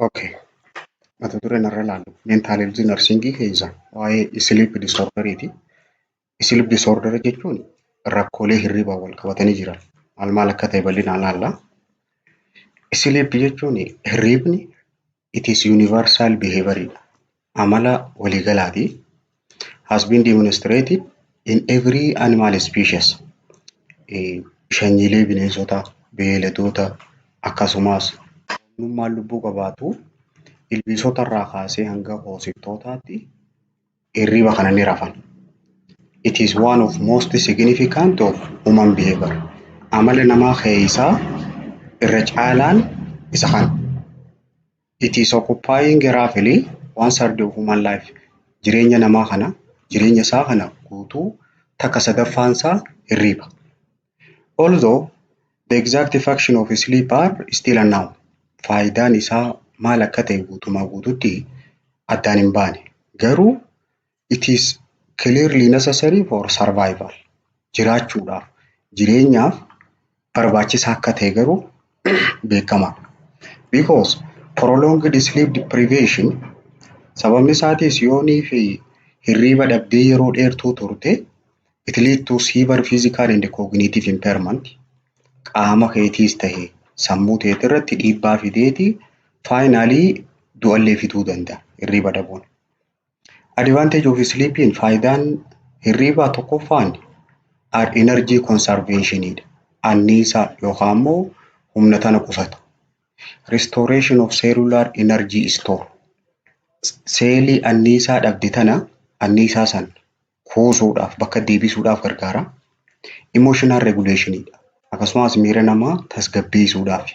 Okay. Mata dureen irra ilaallu mental health nursing keessa waa'ee sleep disorderiiti. Sleep disorder jechuun rakkoolee hirribaan wal qabatanii jiran maal maal akka ta'e bal'inaan ilaalla. Sleep jechuun hirribni, it is universal behavior, amala waliigalaati. Has been demonstrated in every animal species. Sanyiilee bineensotaa, beeyladoota, akkasumas namummaan lubbuu qabaatu ilbiisota irraa kaasee hanga hoosiftootaatti hirriba kana ni rafan. It is one of most significant of human behavior. Amala namaa keessaa irra caalaan isa kana. It is occupying roughly one third of human life. Jireenya namaa kana, jireenya isaa kana guutuu takka sadaffaan isaa hirriba. Although the exact function of sleep are still unknown. Faayidaan isaa maal akka ta'e guutumaa guututti addaan hin baane. Garuu it is clearly necessary for survival. Jiraachuudhaaf, jireenyaaf barbaachisaa akka ta'e garuu beekamaadha. Because prolonged sleep deprivation, sababni isaatis yoonii fi hirriba dhabdee yeroo dheertuu turte, it lead to severe physical and cognitive impairment. Qaama keetiis ta'e sammuu keetii irratti dhiibbaa fideeti finally du'allee fiduu danda'a hirriba dhabuun. Advantage of sleeping, faayidaan hirribaa tokkoffaan are energy conservation dha. Anniisaa yookaan immoo humna tana qusata. Restoration of cellular energy store. Seelii anniisaa dhabde tana anniisaa san kuusuudhaaf, bakka deebisuudhaaf gargaara. Emotional regulation dha. Akkasumas miira namaa tasgabbeessuudhaaf.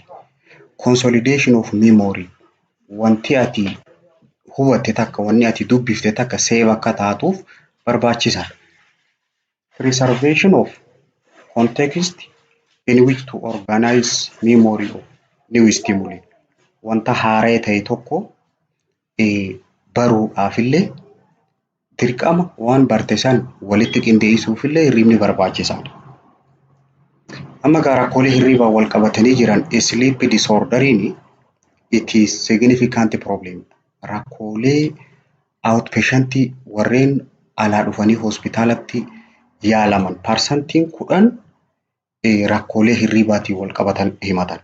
Consolidation of memory, wanti ati hubatte takka, wanni ati dubbifte takka save akka taatuuf barbaachisaadha. Preservation of context in which to organize memory of new stimuli, wanta haaraa ta'e tokko baruudhaafillee dirqama waan barte san walitti qindeessuufillee hirribni barbaachisaadha. Amma egaa rakkoolee hirribaan wal qabatanii jiran, sleep disorderiin it is significant problem. Rakkoolee outpatientii, warreen alaa dhufanii hospitaalatti yaalaman, 10% rakkoolee hirribaatiin wal qabatan himatan.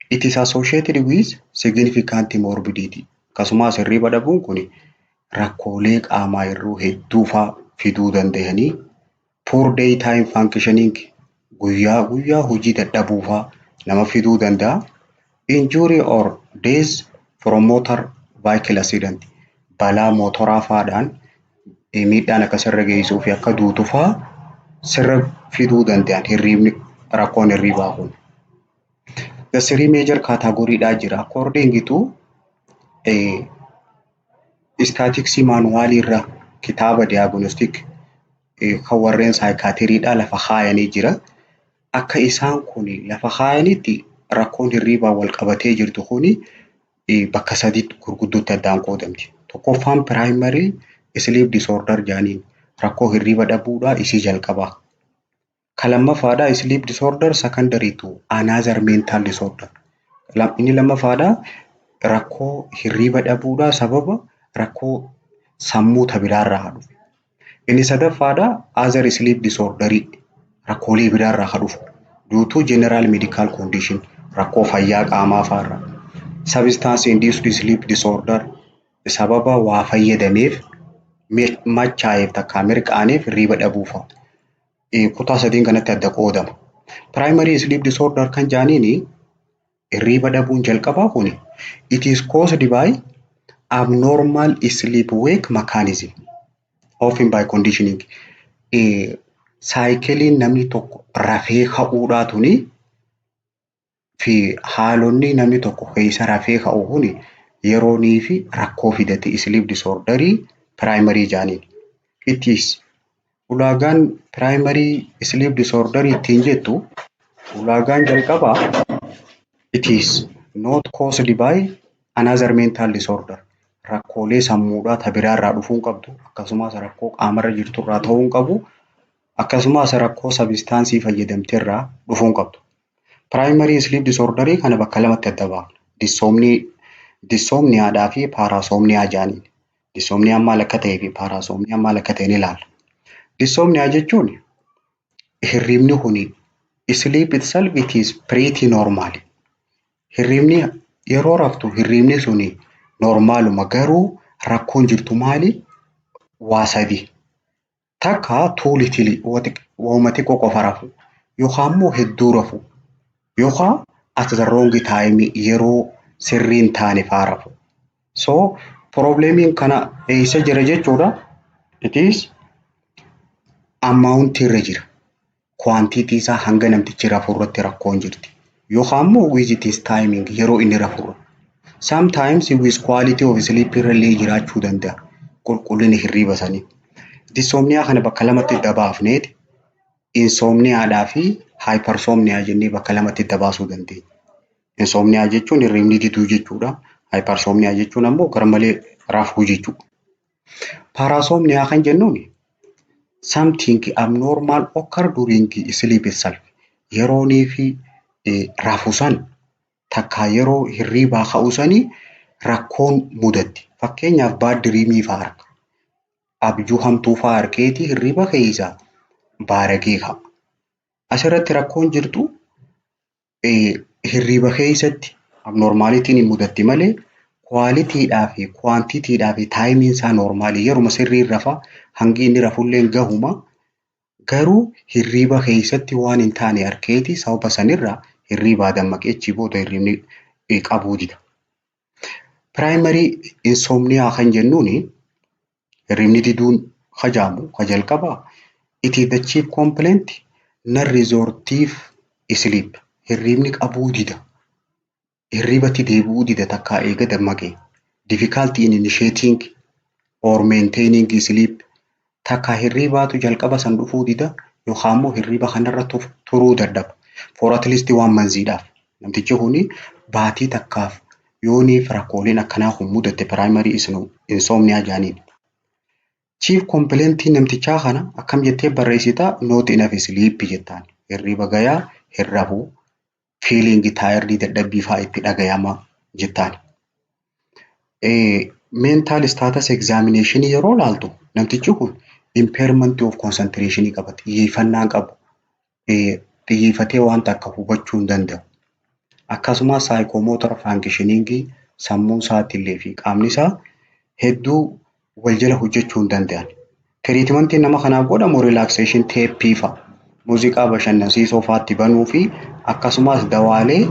It is associated with significant morbidity. Akkasumas hirriba dhabuun kun rakkoolee qaamaa hir'uu hedduu faa fiduu danda'anii, poor daytime functioning, guyyaa guyyaa hojii dadhabuu faa nama fiduu danda'a. Injury or death from motor vehicle accident, balaa mootoraa faadhaan miidhaan akka sirra geessisuu fi akka duutu faa sirra fiduu danda'an hirribni, rakkoon hirribaa kun. The three major category dhaa jira. According to statistics manual irra, kitaaba diagnostic kan warreen psychiatrydhaa lafa kaayanii jira. Akka isaan kun lafa kaayanitti rakkoon hirribaan wal qabatee jirtu kuni bakka sadiitti gurguddootti addaan qoodamti. Tokkoffaan primary sleep disorder jedhaniin, rakkoo hirriba dhabuudhaa isii jalqabaa. Ka lammaffaadhaa sleep disorder secondary to another mental disorder. Inni lammaffaadhaa rakkoo hirriba dhabuudhaa sababa rakkoo sammuu ta biraarraa dhufe. Inni sadaffaadhaa other sleep disorderii, rakkoolee biraarraa ka dhufu. Due to general medical condition, rakkoo fayyaa qaamaa fa'aarraa. Substance induced sleep disorder, sababa waa fayyadameef, machaa'eef, takkaa mirqaaneef hirriba dhabuu fa'a. Kutaa sadiin kanatti adda qoodama. Primary sleep disorder kan jedhaniini, hirriba dhabuun jalqabaa kuni, it is caused by abnormal sleep wake mechanism, often by conditioning. Cycleiin namni tokko rafee ka'uudhaa tuni fi haalonni namni tokko keessa rafee ka'u kuni yeroonii fi rakkoo fidate sleep disorderii primary jedhaniin. It is ulaagaan primary sleep disorderii ittiin jettu, ulaagaan jalqabaa, it is not caused by another mental disorder. Rakkoolee sammuudhaa ta biraarraa dhufuu hin qabdu, akkasumas rakkoo qaamarra jirturraa ta'uu hin qabu, akkasumas rakkoo substance fayyadamterraa dhufuu hin qabdu. Primary sleep disorderii kana bakka lamatti adda baafna. Dyssomnia Dyssomniadhaa fi parasomnia jedhaniin. Dyssomniaan maal akka ta'ee fi parasomniaan maal akka ta'e ni ilaalla. Dyssomnia jechuun hirribni kuni sleep itself, it is pretty normal. Hirribni yeroo raftu hirribni suni normaluma, garuu rakkoon jirtu maali? Waa sadi. Takka, too little, waanuma xiqqoo qofa rafu, yookaan immoo hedduu rafu, yookaan at the wrong time, yeroo sirrii hin taane faa rafu. So problemiin kana eessa jira jechuudha? It is amount irra jira. Quantity isaa, hanga namtichi rafu irratti rakkoon jirti. Yookaan immoo with its timing, yeroo inni rafu irra. Sometimes with quality of sleep irra illee jiraachuu danda'a. Qulqullina hirriiba sanii. Dyssomnia kana bakka lamatti adda baafneeti, insomniadhaa fi hypersomnia jennee bakka lamatti adda baasuu dandeenya. Insomnia jechuun hirribni diduu jechuudha. Hypersomnia jechuun ammoo garmalee rafuu jechuudha. Parasomnia kan jennuun something abnormal occur during sleep itself. Yeroonii fi rafu san, takka yeroo hirribaa ka'u sanii rakkoon mudatti. Fakkeenyaaf, bad dreamii fa'aa arga. Abjuu hamtuu fa'aa argeeti hirriba keessaa baaragee ka'a. Asirratti rakkoon jirtu hirriba keessatti abnormalityn hin mudatti malee qualitydhaa fi quantitydhaa fi timeiin isaa normalii, yeruma sirrii rafa, hangi inni rafullee gahuma, garuu hirriba keessatti waan hin taane argeeti sababa sanirraa hirribaa dammaqee achii booda hirribni qabuu dida. Primary insomnia kan jennuuni, hirribni diduun hajaamu ka jalqabaa, it is the chief complaint, non restorative sleep, hirribni qabuu dida. Hirribatti deebi'uu dida takkaa eega dammaqee. Difficulty in initiating or maintaining sleep, takka hirribaatu jalqaba san dhufuu dida yookaan immoo hirriba kanarra turuu dadhaba. For at least one monthiidhaaf. Namtichi kuni baatii takkaaf yooniif rakkooleen akkanaa kun mudatte primary insomnia jedhaniin. Chief complaintii namtichaa kana akkam jettee barreessitaa? Not enough sleep jettaan. Hirriba gayaa hin rafuu. Feeling tired, dadhabbii fa'aa itti dhagayama jettaan. Mental status examination yeroo laaltu namtichi kun impairment of concentration qaba. Xiyyeeffannaa qabu. Xiyyeeffatee waan takka hubachuu hin danda'u. Akkasumas psychomotor functioning, sammuun isaatillee fi qaamni isaa hedduu wal jala hojjechuu hin danda'an. Treatmentiin nama kanaaf godhamu relaxation tapeii fa'a. Muuziqaa bashannansiisoo fa'aatti banuu fi akkasumas dawaalee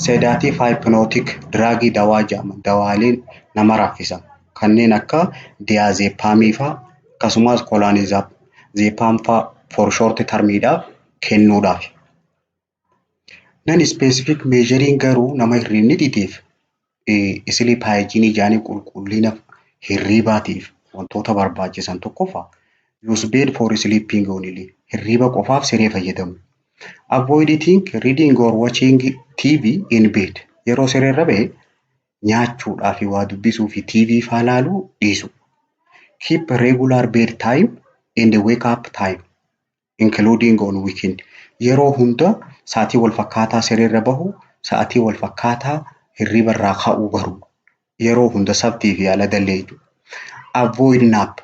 sedative hypnotic drugii dawaa jedhaman, dawaalee nama raffisan kanneen akka diazepamii fa'a, akkasumas clonazepam fa'a for short termiidhaaf kennuudhaaf. Non specific measureiin garuu nama hirribni dideef sleep hygiene jedhanii qulqullina hirribaatiif wantoota barbaachisan, tokkoffaa, use bed for sleeping only, hirriba qofaaf siree fayyadamu. Avoid eating, reading or watching TV in bed, yeroo sireerra ba'e nyaachuudhaa fi waa dubbisuu fi TV faa laaluu dhiisu. Keep regular bed time and wake up time, including on weekend. Yeroo hunda sa'aatii wal fakkaataa sireerra bahu, sa'aatii wal fakkaataa hirriba irraa ka'uu baruu. Yeroo hunda sabtii fi aladallee jechuudha. Avoid nap,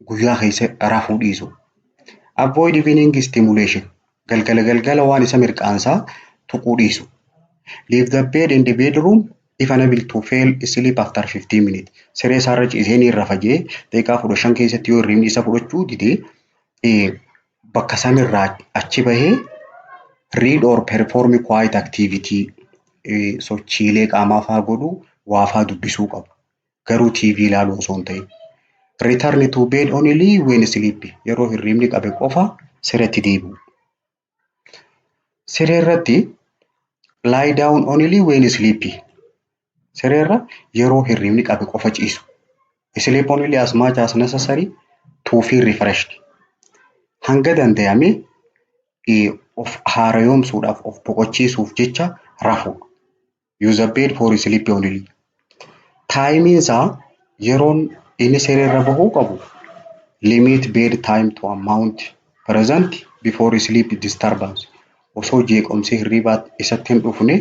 guyyaa keessa rafuu dhiisu. Avoid evening stimulation, galgala galgala waan isa mirqaansaa tuquu dhiisu. Leave the bed in the bedroom if unable to fall asleep after 15 minutes. Siree isaarra ciisee ni rafa jee daqiiqaa 15 keessatti yoo hirribni isa fudhachuu dide, bakka sanirraa achi bahee read or perform quiet activity, sochiilee qaamaa faa godhuu, waa faa dubbisuu qaba. Garuu TV ilaaluu osoo hin ta'in. Return to bed only when sleepy. Yeroo hirribni qabe qofa sireetti deebi'u. Siree irratti lie down only when sleepy. Sireerra yeroo hirribni qabe qofa ciisu. Sleep only as much as necessary to feel refreshed. Hanga danda'ame of haaromsuudhaaf, of boqochiisuuf jecha rafu. Use a bed for sleep only. Timeiin isaa, yeroon inni sireerra bahuu qabu, limit bed time to amount present before sleep disturbance. Osoo jeequmsi hirribaa isatti hin dhufne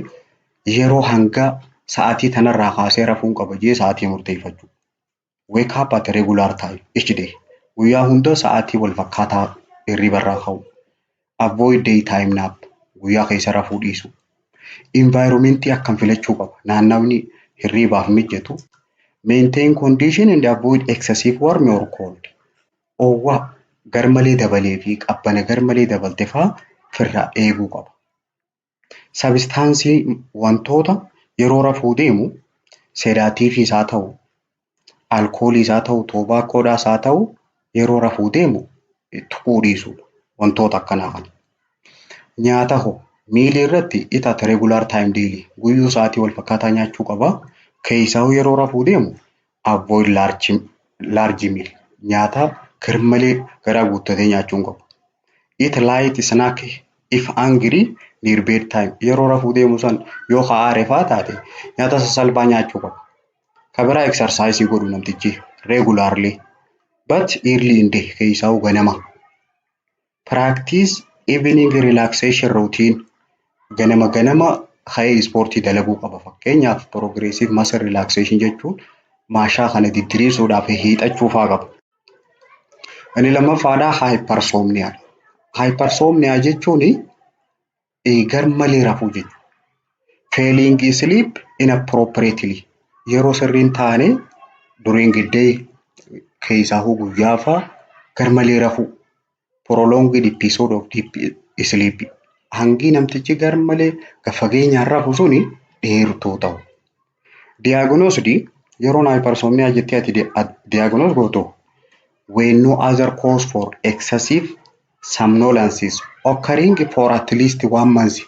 yeroo hanga Sa'aatii tanarraa kaasee rafuun qaba jee sa'aatii murteeffachuu. Wake up at regular time each day. Guyyaa hunda sa'aatii wal fakkaataa hirribarraa ka'u. Avoid daytime nap. Guyyaa keessa rafuu dhiisu. Environmentii akkam filachuu qaba? Naannawni hirribaaf mijatu. Maintain condition and avoid excessive warm or cold. Oowwa garmalee dabalee fi qabbana garmalee dabalte fa'aa ofirraa eeguu qaba. Substanceii wantoota yeroo rafuu deemu sedativeiis haa ta'u, alkooliis haa ta'u, tobaccoodhaas haa ta'u, yeroo rafuu deemu tuquu dhiisudha. Wantoota akkanaa kana. Nyaata hoo? Mealii irratti eat at regular time daily, guyyuu sa'aatii wal fakkaataa nyaachuu qaba. Keessaahuu yeroo rafuu deemu avoid large meal, nyaata garmalee garaa guuttatee nyaachuu hin qabu. Eat light snack if hungry near bedtime, yeroo rafuu deemu san yoo ka aare faa taate nyaata sasalphaa nyaachuu qaba. Ka biraa exercise godhu namtichi regularly but early in day, keessaahuu ganama. Practice evening relaxation routine, ganama ganama ka'ee ispoortii dalaguu qaba. Fakkeenyaaf, progressive muscle relaxation jechuun maashaa kana diddiriirsuudhaaf hiixachuu faa qaba. Inni lammaffaadhaa hypersomniaadha. Hypersomnia jechuun garmalee rafuu jechuudha. Falling asleep inappropriately, yeroo sirrii hin taane during day, keessaahuu guyyaa faa garmalee rafuu. Prolonged episode of deep sleep, hangi namtichi garmalee fageenyaan rafu suni dheertuu ta'u. Diagnosed yeroon hypersomnia jettee ati diagnose gootu when no other cause for excessive somnolence is occurring for at least one month,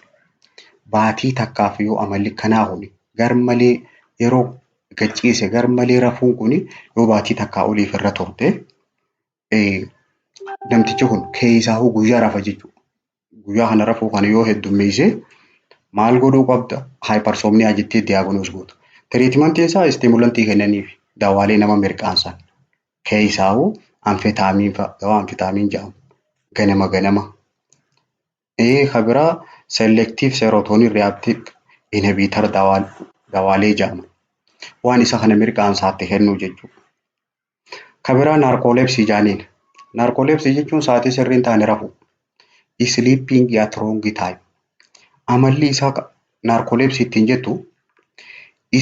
baatii takkaaf yoo amalli kanaa kun garmalee yeroo gacciise garmalee rafuun kun yoo baatii takkaa oliif irra turte, namtichi kun keessaahuu guyyaa rafa jechuudha. Guyyaa kana rafuu kana yoo heddummeesse maal godhuu qabda? Hypersomnia jettee diagnose goota. Treatmentiin isaa stimulantii kennaniif, dawaalee nama mirqaansan. Keessaahuu amphetamine fa'a, dawaa amphetamine jedhamu ganama ganama. Ka biraa selective serotonin reuptake inhibitor dawaalee jedhaman. Waan isa kana mirqaansaatti kennuu jechuudha. Ka biraa narcolepsy jedhaniin. Narcolepsy jechuun sa'aatii sirrii hin taane rafuu. Sleeping at wrong time. Amalli isaa narcolepsy ittiin jettu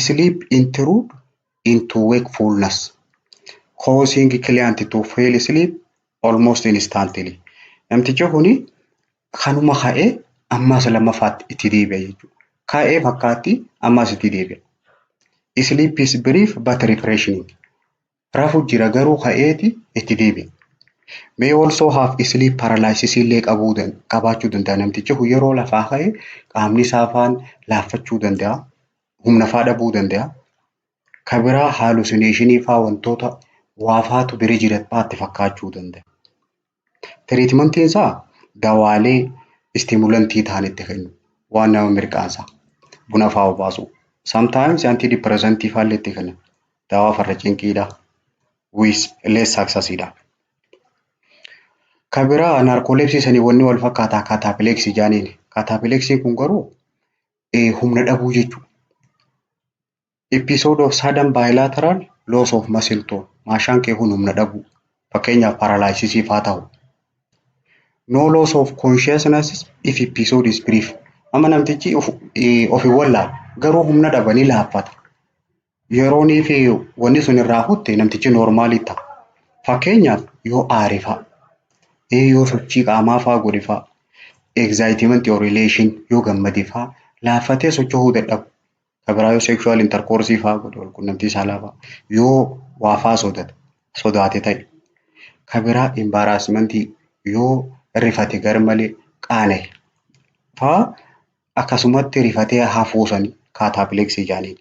sleep intrude into wakefulness, causing client to fall asleep almost instantly. Namtichi kuni kanuma ka'ee ammas lammaffaatti itti deebi'a jechuudha. Ka'ee fakkaatti ammas itti deebi'a. Sleep is brief but refreshing. Rafu jira garuu ka'eeti itti deebi'a. May also have sleep paralysis illee qabuu qabaachuu danda'a. Namtichi kun yeroo lafaa ka'e qaamni isaa faan laaffachuu danda'a. Humna faa dhabuu danda'a. Ka biraa hallucinationii faa, wantoota waa faatu bira jira faatti fakkaachuu danda'a. Treatmentiin isaa dawaalee stimulantii ta'an itti kennu. Waan nama mirqaansa. Buna faa obaasu. Sometimes antidepressantii faallee itti kennan. Dawaa farra cinqiidha. With less successidha. Ka biraa narcolepsy sanii wanni wal fakkaataa cataplexy jedhaniin. Cataplexiin kun garuu humna dhabuu jechuudha. Episode of sudden bilateral loss of muscle tone. Maashaan kee kun humna dhabuu. Fakkeenyaaf, paralysisii faa ta'u. No loss of consciousness if episode is brief. Amma namtichi of hin wallaalu garuu humna dhaba, ni laaffata. Yeroonii fi wanni sun irraa hutte namtichi normalii ta'a. Fakkeenyaaf, yoo aare fa'a, yoo sochii qaamaa fa'aa godhe fa'a, excitement or elation, yoo gammade fa'a laaffatee socho'uu dadhabu. Kan biraa yoo sexual intercourse fa'aa godhe, walqunnamtii saalaa fa'a, yoo waa fa'aa sodaate ta'e. Kan biraa embarrassmentii, yoo rifate, garmalee qaana'e fa'aa, akkasumatti rifatee hafuu sani cataplexy jedhaniin.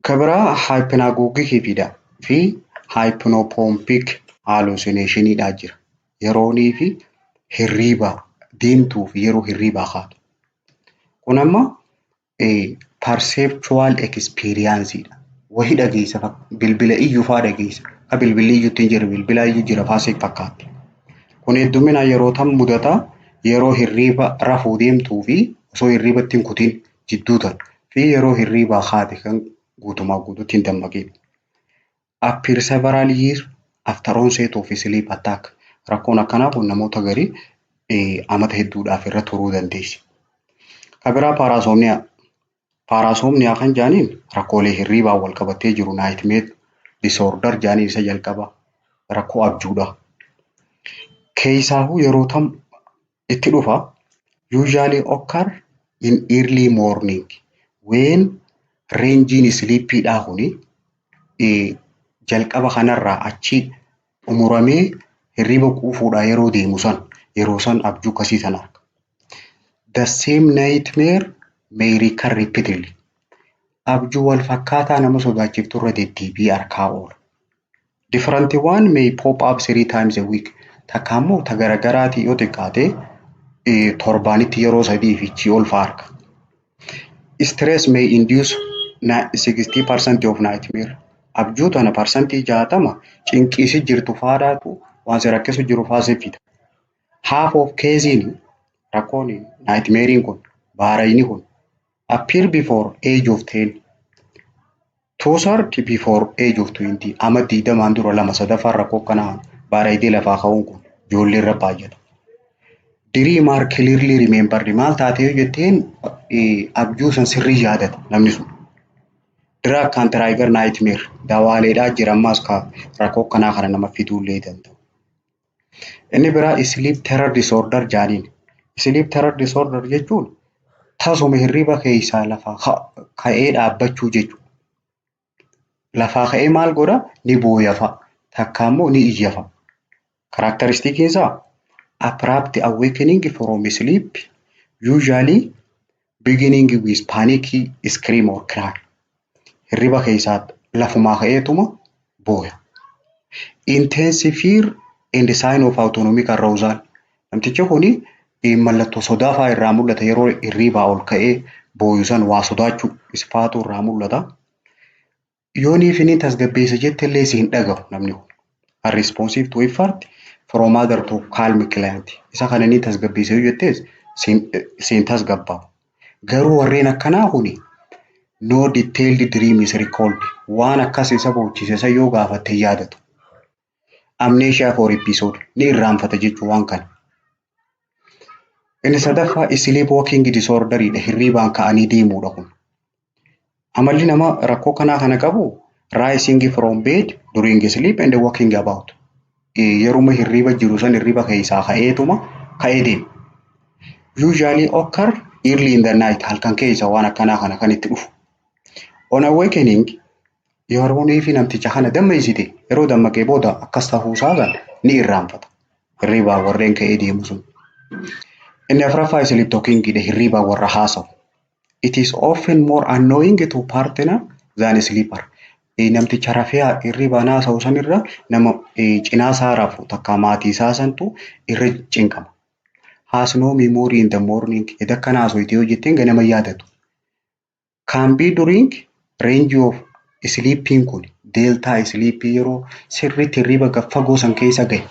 Kan biraa hypnagogicii fi hypnopompic hallucinationiidhaa jira. Yeroonii fi hirriibaa deemtuu fi yeroo hirriibaa kaatu. Kun amma perceptual experience dha. Wahii dhageessa, bilbila iyyuu fa'aa dhageessa. Akka bilbilli iyyuutti hin jirre bilbila iyyuu jira fa'aa sitti fakkaatti. Kun hedduminaan yeroo tam mudataa? Yeroo hirriiba rafuu deemtuu fi osoo hirriibatti hin kutin jidduu tana. Fi yeroo hirriibaa kaate kan guutumaa guutuutti hin dammaqin. Appear several years after onset of sleep attack. Rakkoon akkanaa kun namoota garii amata hedduudhaaf irra turuu dandeessi. Kan biraa parasomnia. Parasomnia kan jedhaniin rakkoolee hirriibaan wal qabatee jiru, nightmare disorder jedhaniin isa jalqaba, rakkoo abjuudha. Keessaahuu yeroo tam itti dhufa? Usually occur in early morning when rangeiin sleepiidhaa kuni jalqaba kanarraa achi xumuramee hirriba quufuudhaa yeroo deemu san, yeroo san abjuu akkasii sana arga. The same nightmare may recur repeatedly. Abjuu wal fakkaataa nama sodaachiftu irra deddeebi'ee arkaa oola. Different one may pop up three times a week. Takka immoo ta garagaraati yoo xiqqaate torbaanitti yeroo sadii fi achii ol fa'a arga. Stress may induce 60% of nightmare. Abjuu tana 60% cinqiisi jirtu faadhaatu, waan si rakkisu jiru faa si fida. Half of caseiin rakkoon nightmareiin kun, baarayni kun, appear before age of 10. Two third before age of 20. Ama 20n dura lama sadaffaan rakkoo kanaa baarayitee lafaa ka'uun kun ijoollee irra baay'ata. Dream are clearly remembered. Maal taatee yoo jetteen, abjuu san sirrii yaadata namni sun. Drug can trigger nightmare. Dawaaleedhaa jira ammaas ka rakkoo kanaa kana nama fiduullee danda'u. Inni biraa sleep terror disorder jaaniin. Sleep terror disorder jechuun tasuma hirriba keessaa lafaa ka'ee dhaabbachuu jechuudha. Lafaa ka'ee maal godha? Ni booya fa'a. Takka immoo ni iyya fa'a. Characteristiciin isaa abrupt awakening from sleep, usually beginning with panic scream or cry. Hirriba keessaa lafumaa ka'eetuma booya. Intense fear and sign of autonomic arousal. Namtichi kuni mallattoo sodaa fa'aa irraa mul'ata, yeroo hirribaa ol ka'ee booyu san waa sodaachuu isfaatu irraa mul'ata. Yooniif inni tasgabbeessa jette illee si hin dhagahu namni kun. Unresponsive to effort from other to calm client. Isa kana inni tasgabbeessa yoo jettees si hin tasgabbaa'u. Garuu warreen akkanaa kuni no detailed dream is recalled. Waan akkas isa boochise san yoo gaafatte hin yaadatu. Amnesia for episode, ni irraanfata jechuu waan kana. Inni sadaffaa sleep walking disorder dha, hirribaan ka'anii deemuudha kun. Amalli nama rakkoo kanaa kana qabu rising from bed during sleep and walking about. Yeruma hirriba jiru san hirriba keessaa ka'eetuma ka'ee deema. Usually occur early in the night, halkan keessa waan akkanaa kana kan itti dhufu. On awakening, yeroo fi namticha kana dammeessite, yeroo dammaqee booda akkas ta'uusaa kan ni irraanfata. Hirribaa warreen ka'ee deemu sun. Inni afuraffaa sleep talking dha, hirribaa warra haasawu. It is often more annoying to partner than sleeper. Namticha rafee hirribaan haasa'u sanirra nama cinaa isaa rafu takka maatii isaa santu irra cinqama. Has no memory in the morning. Eda akkana haasofte yoo jetteen ganama hin yaadatu. Can be during range of sleeping kun delta sleeping, yeroo sirriitti hirriba gad fagoo san keessa gahe.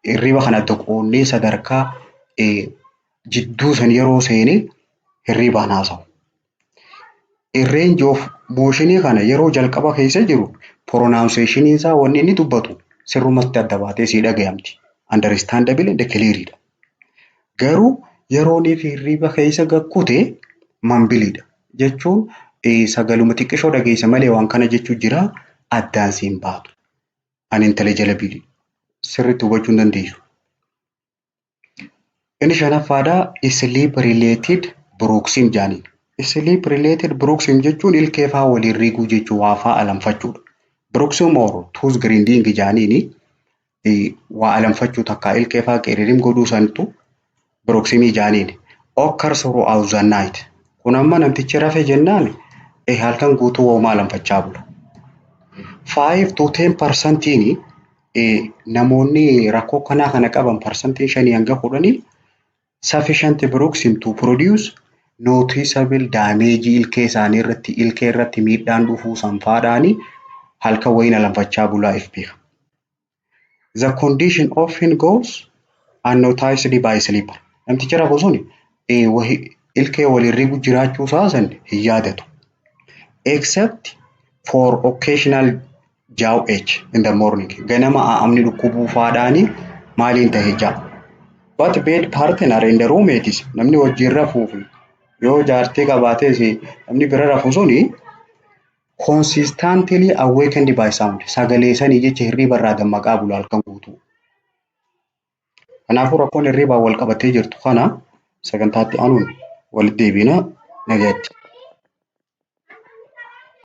Hirriba kana adda qoonnee sadarkaa jidduu san yeroo seene hirribaan haasa'u. Range of motionii kana yeroo jalqaba keessa jiru pronunciation isaa, wanni inni dubbatu sirrumatti adda baatee sii dhagayamti. Understandable and clear dha. Garuu yeroo inni hirriba keessa gakkute mumbleiidha. Jechuun sagaluma xiqqishoo dhageessa malee waan kana jechuu jira addaan siin baatu. Unintelligible, sirriitti hubachuu hin dandeessu. Inni shanaffaadhaa sleep related bruxism jedhaniin. Sleep related bruxism jechuun ilkee fa'aa waliin riguu jechuu, waa fa'aa alanfachuudha. Bruxism or tooth grinding jedhaniini waa alanfachuu, takkaa ilkee fa'aa qiririm godhuu santu bruxismii jedhaniini. Occurs throughout the night. Kun amma namtichi rafe jennaan halkan guutuu homaa alanfachaa bula. 5 to 10 percentiin namoonni rakkoo kanaa kana qaban, 5% hanga 10 sufficient bruxism to produce noticeable damage ilkee isaanii irratti, ilkee irratti miidhaan dhufuu sanfaadhaani halkan wayiin alanfachaa bulaa if beeka. The condition often goes unnoticed by sleeper. Namtichi rafu sun Ilkee waliin rigu jiraachuu isaa san hin yaadatu. Except for occasional jaw ache in the morning. Ganama a'amni dhukkubuu faadhaani maaliin tahe ja'a. But bed partner and the roommates, namni wajjin rafuuf yoo jaartii qabaates, namni bira rafu suni, consistently awakened by sound, sagalee sanii jecha hirriba irraa dammaqaa bula halkan guutuu. Kanaafuu rakkoon hirribaan wal qabatee jirtu kana sagantaatti aanuun walitti deebina, nagaatti.